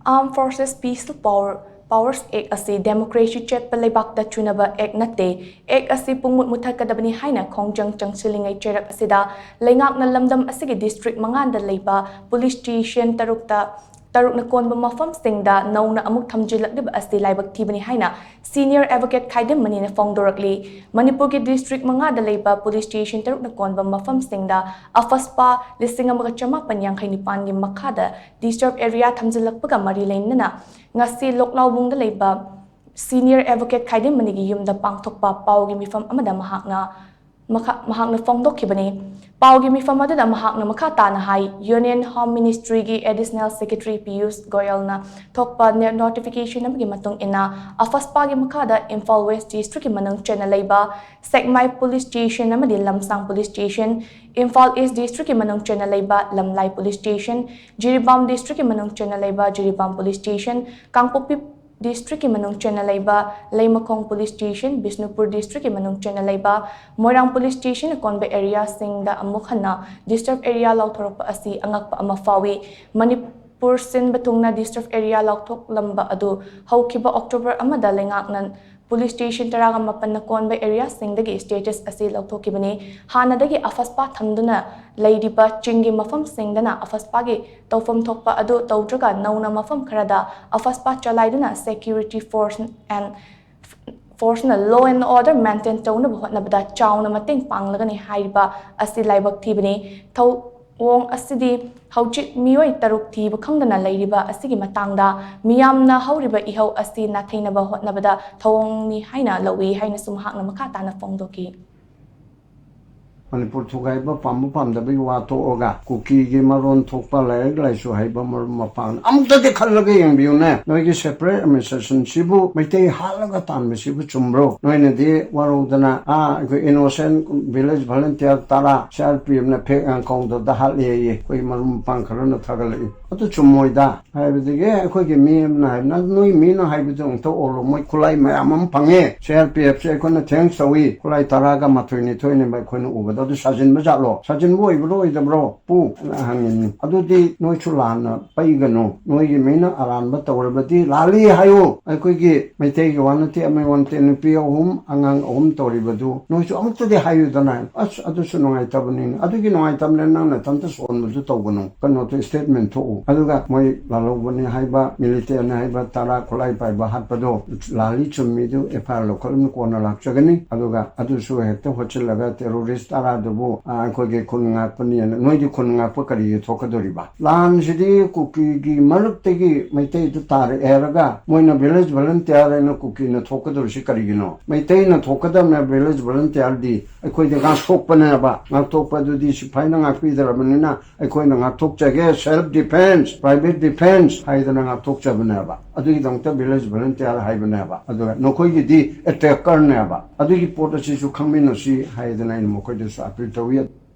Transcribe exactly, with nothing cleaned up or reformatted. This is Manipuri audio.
Armed Forces Peaceful Power Powers Act ꯑꯁꯤ democracy ꯆꯠꯄ ꯂꯩꯕꯥꯛꯇ ꯆꯨꯅꯕ act ꯅꯠꯇꯦ꯫ Act ꯑꯁꯤ ꯄꯨꯡꯃꯨꯠ ꯃꯨꯠꯊꯠꯀꯗꯕꯅꯤ ꯍꯥꯏꯅ ꯈꯣꯡꯖꯪ ꯆꯪꯁꯤꯜꯂꯤꯉꯩ ꯆꯩꯔꯛ ꯑꯁꯤꯗ ꯂꯩꯉꯥꯛꯅ ꯂꯝꯗꯝ ꯑꯁꯤꯒꯤ district ꯃꯉꯥꯗ ꯂꯩꯕ police station ꯇꯔꯨꯛꯇ ꯇꯔꯨꯛꯅ ꯀꯣꯟꯕ ꯃꯐꯝꯁꯤꯡꯗ ꯅꯧꯅ ꯑꯃꯨꯛ ꯊꯝꯖꯤꯜꯂꯛꯂꯤꯕ ꯑꯁꯤ ꯂꯥꯏꯕꯛ ꯊꯤꯕꯅꯤ ꯍꯥꯏꯅ senior advocate ꯈꯥꯏꯗꯦꯝ ꯃꯅꯤꯅ ꯐꯣꯡꯗꯣꯔꯛꯂꯤ꯫ ꯃꯅꯤꯄꯨꯔꯒꯤ district ꯃꯉꯥꯗ ꯂꯩꯕ police station ꯇꯔꯨꯛꯅ ꯀꯣꯟꯕ ꯃꯐꯝꯁꯤꯡꯗ AFSPA ꯂꯤꯁꯤꯡ ꯑꯃꯒ ꯆꯃꯥꯄꯟ ꯌꯥꯡꯈꯩ ꯅꯤꯄꯥꯟꯒꯤ ꯃꯈꯥꯗ disturbed area ꯊꯝꯖꯤꯜꯂꯛꯄꯒ ꯃꯔꯤ ꯂꯩꯅꯅ ꯉꯁꯤ ꯂꯣꯛꯂꯥꯎꯕꯨꯡꯗ ꯂꯩꯕ senior advocate ꯈꯥꯏꯗꯦꯝ ꯃꯅꯤꯒꯤ ꯌꯨꯝꯗ ꯄꯥꯡꯊꯣꯛꯄ ꯄꯥꯎꯒꯤ ꯃꯤꯐꯝ ꯑꯃꯗ ꯃꯍꯥꯛꯅ ꯃꯈꯥ-, ꯃꯍꯥꯛꯅ ꯐꯣꯡꯗꯣꯛꯈꯤꯕꯅꯤ꯫ ꯄꯥꯎꯒꯤ ꯃꯤꯐꯝ ꯑꯗꯨꯗ ꯃꯍꯥꯛꯅ ꯃꯈꯥ ꯇꯥꯅ ꯍꯥꯏ, Union Home Ministryꯒꯤ Additional Secretary Piyush ꯒꯣꯌꯜꯅ ꯊꯣꯛꯄ ꯅꯦ-, notification ꯑꯃꯒꯤ ꯃꯇꯨꯡ ꯏꯟꯅ, AFSPAꯒꯤ ꯃꯈꯥꯗ ꯏꯝꯐꯥꯜ West Districtꯀꯤ ꯃꯅꯨꯡ ꯆꯟꯅ ꯂꯩꯕ ꯁꯦꯛꯃꯥꯏ Police Station ꯑꯃꯗꯤ ꯂꯝꯁꯥꯡ Police Station, ꯏꯝꯐꯥꯜ East Districtꯀꯤ ꯃꯅꯨꯡ ꯆꯟꯅ ꯂꯩꯕ ꯂꯝꯂꯥꯏ Police Station, ꯖꯤꯔꯤꯕꯥꯝ Districtꯀꯤ ꯃꯅꯨꯡ ꯆꯟꯅ ꯂꯩꯕ ꯖꯤꯔꯤꯕꯥꯝ Police Station, ꯀꯥꯡꯄꯣꯛꯄꯤ Districtꯀꯤ ꯃꯅꯨꯡ ꯆꯟꯅ ꯂꯩꯕ ꯂꯩꯃꯈꯣꯡ Police Station, ꯕꯤꯁꯅꯨꯄꯨꯔ Districtꯀꯤ ꯃꯅꯨꯡ ꯆꯟꯅ ꯂꯩꯕ ꯃꯣꯏꯔꯥꯡ Police Stationꯅ ꯀꯣꯟꯕ areaꯁꯤꯡꯗ ꯑꯃꯨꯛ ꯍꯟꯅ disturbed area ꯂꯥꯎꯊꯣꯔꯛꯄ ꯑꯁꯤ ꯑꯉꯛꯄ ꯑꯃ ꯐꯥꯎꯏ꯫ ꯃꯅꯤꯄꯨꯔ ꯁꯤꯟꯕ ꯊꯨꯡꯅ disturbed area ꯂꯥꯎꯊꯣꯛꯂꯝꯕ ꯑꯗꯨ ꯍꯧꯈꯤꯕ October ꯑꯃꯗ ꯂꯩꯉꯥꯛꯅ police station ꯇꯔꯥꯒ ꯃꯥꯄꯟꯅ ꯀꯣꯟꯕ areaꯁꯤꯡꯗꯒꯤ status ꯑꯁꯤ ꯂꯧꯊꯣꯛꯈꯤꯕꯅꯤ꯫ ꯍꯥꯟꯅꯗꯒꯤ AFSPA ꯊꯝꯗꯨꯅ ꯂꯩꯔꯤꯕ ꯆꯤꯡꯒꯤ ꯃꯐꯝꯁꯤꯡꯗꯅ AFSPAꯒꯤ ꯇꯧꯐꯝ ꯊꯣꯛꯄ ꯑꯗꯨ ꯇꯧꯗ꯭ꯔꯒ ꯅꯧꯅ ꯃꯐꯝ ꯈꯔꯗ AFSPA ꯆꯂꯥꯏꯗꯨꯅ security force and forceꯅ law and order maintain ꯇꯧꯅꯕ ꯍꯣꯠꯅꯕꯗ ꯆꯥꯎꯅ ꯃꯇꯦꯡ ꯄꯥꯡꯂꯒꯅꯤ ꯍꯥꯏꯔꯤꯕ ꯑꯁꯤ ꯂꯥꯏꯕꯛ ꯊꯤꯕꯅꯤ꯫ ꯊꯧꯑꯣꯡ ꯑꯁꯤꯗꯤ ꯍꯧꯖꯤꯛ ꯃꯤꯑꯣꯏ ꯇꯔꯨꯛ ꯊꯤꯕ ꯈꯪꯗꯅ ꯂꯩꯔꯤꯕ ꯑꯁꯤꯒꯤ ꯃꯇꯥꯡꯗ ꯃꯤꯌꯥꯝꯅ ꯍꯧꯔꯤꯕ ꯏꯍꯧ ꯑꯁꯤ ꯅꯥꯊꯩꯅꯕ ꯍꯣꯠꯅꯕꯗ ꯊꯧꯑꯣꯡꯅꯤ ꯍꯥꯏꯅ ꯂꯧꯏ ꯍꯥꯏꯅꯁꯨ ꯃꯍꯥꯛꯅ ꯃꯈꯥ ꯇꯥꯅ ꯐꯣꯡꯗꯣꯛꯈꯤ꯫ ꯃꯅꯤꯄꯨꯔ ꯊꯨꯒꯥꯏꯕ ꯄꯥꯝꯕ ꯄꯥꯝꯗꯕꯒꯤ ꯋꯥ ꯇꯣꯛꯑꯒ, ꯀꯨꯀꯤꯒꯤ ꯃꯔꯣꯟ ꯊꯣꯛꯄ ꯂꯥꯏꯔꯤꯛ ꯂꯥꯏꯁꯨ ꯍꯩꯕ ꯃꯔꯨꯞ ꯃꯄꯥꯡ ꯑꯃꯨꯛꯇꯗꯤ ꯈꯜꯂꯒ ꯌꯦꯡꯕꯤꯌꯨꯅꯦ꯫ ꯅꯣꯏꯒꯤ separate administrationꯁꯤꯕꯨ ꯃꯩꯇꯩ ꯍꯥꯠꯂꯒ ꯇꯥꯟꯕꯁꯤꯕꯨ ꯆꯨꯝꯕ꯭ꯔꯣ? ꯅꯣꯏꯅꯗꯤ ꯋꯥꯔꯧꯗꯅ, "ꯑꯥ, ꯑꯩꯈꯣꯏ innocent village volunteer ꯇꯔꯥ CRPFꯅ ꯐꯦꯛ ꯑꯦꯀꯥꯎꯟꯗ ꯍꯥꯠꯂꯦꯌꯦ", ꯑꯩꯈꯣꯏ ꯃꯔꯨꯞ ꯃꯄꯥꯡ ꯈꯔꯅ ꯊꯥꯒꯠꯂꯛꯏ꯫ ꯑꯗꯨ ꯆꯨꯝꯃꯣꯏꯗ꯫ ꯍꯥꯏꯕꯗꯒꯤ ꯑꯩꯈꯣꯏꯒꯤ ꯃꯤ ꯑꯃꯅ ꯍꯥꯏꯕꯅ, "ꯅꯣꯏ ꯃꯤꯅ ꯍꯥꯏꯕꯗꯨ ꯑꯃꯨꯛꯇ ꯑꯣꯜꯂꯣ, ꯃꯣꯏ ꯈꯨꯠꯂꯥꯏ ꯃꯌꯥꯝ ꯑꯃ ꯐꯪꯉꯦ, CRPFꯁꯦ ꯑꯩꯈꯣꯏꯅ thanks ꯇꯧꯏ, ꯈꯨꯠꯂꯥꯏ ꯇꯔꯥꯒ ꯃꯥꯊꯣꯏ ꯅꯤꯊꯣꯏꯅꯦꯕ ꯑꯩꯈꯣꯏꯅ ꯎꯕꯗ ꯑꯗꯨ ꯁꯥꯖꯤꯟꯕ ꯖꯥꯠꯂꯣ? ꯁꯥꯖꯤꯟꯕ ꯑꯣꯏꯕ꯭ꯔꯣ ꯑꯣꯏꯗꯕ꯭ꯔꯣ? ꯄꯨ, ꯑꯅ ꯍꯪꯉꯤꯅꯤ꯫ ꯑꯗꯨꯗꯤ ꯅꯣꯏꯁꯨ ꯂꯥꯟꯅ ꯄꯩꯒꯅꯨ꯫ ꯅꯣꯏꯒꯤ ꯃꯤꯅ ꯑꯔꯥꯟꯕ ꯇꯧꯔꯕꯗꯤ ꯂꯥꯜꯂꯤ ꯍꯥꯏꯌꯨ꯫ ꯑꯩꯈꯣꯏꯒꯤ ꯃꯩꯇꯩꯒꯤ ꯋꯥ ꯅꯠꯇꯦ, ꯑꯃꯒꯤ ꯋꯥ ꯅꯠꯇꯦ, ꯅꯨꯄꯤ ꯑꯍꯨꯝ, ꯑꯉꯥꯡ ꯑꯍꯨꯝ ꯇꯧꯔꯤꯕꯗꯨ ꯅꯣꯏꯁꯨ ꯑꯃꯨꯛꯇꯗꯤ ꯍꯥꯏꯌꯨꯗꯅ꯫ ꯑꯁ, ꯑꯗꯨꯁꯨ ꯅꯨꯡꯉꯥꯏꯇꯕꯅꯤꯅ꯫ ꯑꯗꯨꯒꯤ ꯅꯨꯡꯉꯥꯏꯇꯕꯅꯦ, ꯅꯪ ꯅꯊꯟꯇ ꯁꯣꯟꯕꯗꯨ ꯇꯧꯒꯅꯨ꯫ ꯀꯩꯅꯣꯗꯣ statement ꯊꯣꯛꯎ꯫ ꯑꯗꯨꯒ ꯃꯣꯏ ꯂꯥꯜꯍꯧꯕꯅꯤ ꯍꯥꯏꯕ, military ꯅꯤ ꯍꯥꯏꯕ, ꯇꯔꯥ ꯈꯨꯠꯂꯥꯏ ꯄꯥꯏꯕ ꯍꯥꯠꯄꯗꯣ ꯂꯥꯜꯂꯤ ꯆꯨꯝꯃꯤꯗꯨ F I R ꯂꯧꯈꯠꯂꯝꯅ ꯀꯣꯟꯅ ꯂꯥꯛꯆꯒꯅꯤ꯫ ꯑꯗꯨꯒ ꯑꯗꯨꯁꯨ ꯍꯦꯛꯇ ꯍꯣꯠꯆꯤꯜꯂꯒ terrorist ꯇꯔꯥꯗꯨꯕꯨ, ꯑ, ꯑꯩꯈꯣꯏꯒꯤ ꯈꯨꯟ ꯉꯥꯛꯄꯅꯤꯅ, ꯅꯣꯏꯗꯤ ꯈꯨꯟ ꯉꯥꯛꯄ ꯀꯔꯤꯒꯤ ꯊꯣꯛꯀꯗꯧꯔꯤꯕ? ꯂꯥꯟꯁꯤꯗꯤ ꯀꯨꯀꯤꯒꯤ ꯃꯔꯛꯇꯒꯤ ꯃꯩꯇꯩꯗꯨ ꯇꯥꯔꯛꯑꯦ ꯍꯥꯏꯔꯒ ꯃꯣꯏꯅ village volunteer ꯍꯥꯏꯅ ꯀꯨꯀꯤꯅ ꯊꯣꯛꯀꯗꯧꯔꯤꯁꯤ ꯀꯔꯤꯒꯤꯅꯣ? ꯃꯩꯇꯩꯅ ꯊꯣꯛꯀꯗꯕꯅꯦ village volunteer ꯗꯤ꯫ ꯑꯩꯈꯣꯏꯗꯤ ꯉꯥꯛꯊꯣꯛꯄꯅꯦꯕ꯫ ꯉꯥꯛꯊꯣꯛꯄꯗꯨꯗꯤ ꯁꯤꯐꯥꯏꯅ ꯉꯥꯛꯄꯤꯗ꯭ꯔꯕꯅꯤꯅ ꯑꯩꯈꯣꯏꯅ ꯉꯥꯛꯊꯣꯛꯆꯒꯦ, self defense, private defense ꯍꯥꯏꯗꯅ ꯉꯥꯛꯊꯣꯛꯆꯕꯅꯦꯕ꯫ ꯑꯗꯨꯒꯤꯗꯃꯛꯇ village volunteer ꯍꯥꯏꯕꯅꯦꯕ꯫ ꯑꯗꯨꯒ ꯅꯈꯣꯏꯒꯤꯗꯤ attacker ꯅꯦꯕ꯫ ꯑꯗꯨꯒꯤ ꯄꯣꯠ ꯑꯁꯤꯁꯨ ꯈꯪꯃꯤꯟꯅꯁꯤ ꯍꯥꯏꯗꯅ ꯑꯩꯅ ꯃꯈꯣꯏꯗꯁꯨ appeal ꯇꯧꯏ꯫